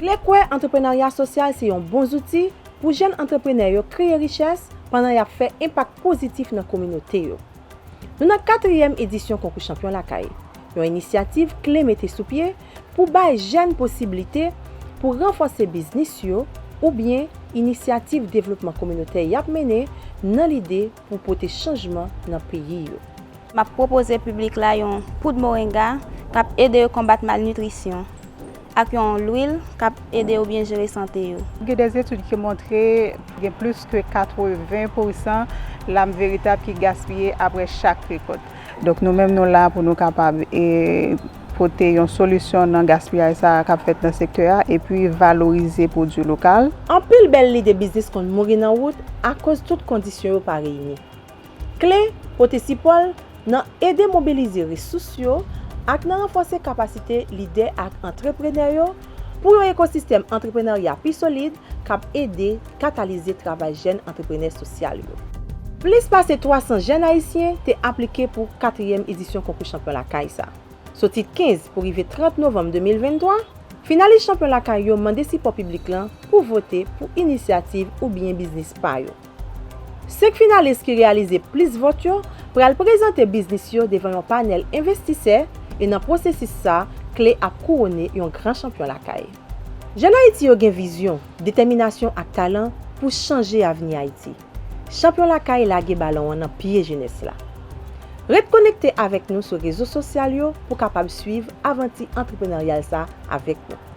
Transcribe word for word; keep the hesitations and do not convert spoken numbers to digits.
Kle kwè antreprenarya sosyal se yon bon zouti pou jèn antreprenè yo kreye richès pandan y ap fè enpak pozitif nan kominote yo. Nou nan katriyèm edisyon Konkou Chanpyon Lakay, yon inisyativ Kle mete sou pye pou bay jèn posiblite pou ranfòse biznis yo oubyen inisyativ devlopman kominotè y ap mennen nan lide pou pote chanjman nan peyi yo. M ap pwopoze piblik la yon poud moringa k ap ede yo konbat malnitrisyon ak yon lwil k ap ede yo byen jere sante yo. Gen des études ki montre gen plis ke katreven pousan lam veritab ki gaspiye apre chak rekòt. Donk, nou menm, nou la pou nou kapab, e, pote yon solisyon nan gaspiyaj sa a k ap fèt nan sektè a, epi valorize pwodui lokal. Anpil bèl lide biznis konn mouri nan wout akoz tout kondisyon yo pa reyini. Kle pote sipò l nan ede mobilize resous yo ak nan ranfòse kapasite lidè ak antreprenè yo pou yon ekosistèm antreprenarya pi solid k ap ede katalize travay jèn antreprenè sosyal yo. Plis pase twa san jèn ayisyen te aplike pou katriyèm edisyon Konkou Chanpyon Lakay sa. Soti kenz pou rive trant novanm de mil venntwa, finalis Chanpyon Lakay yo mande sipò piblik lan pou vote pou inisyativ oubyen biznis pa yo. Senk finalis ki reyalize plis vòt yo pral prezante biznis yo devan yon panèl envestisè, e nan pwosesis sa, Kle ap kouwone yon gran chanpyon lakay. Jèn Ayiti yo gen vizyon, detèminasyon ak talan pou chanje avni Ayiti. Chanpyon Lakay lage balon an nan pye jenès la. Ret konekte avèk nou sou rezo sosyal yo pou kapab swiv avanti antreprenaryal sa avèk nou.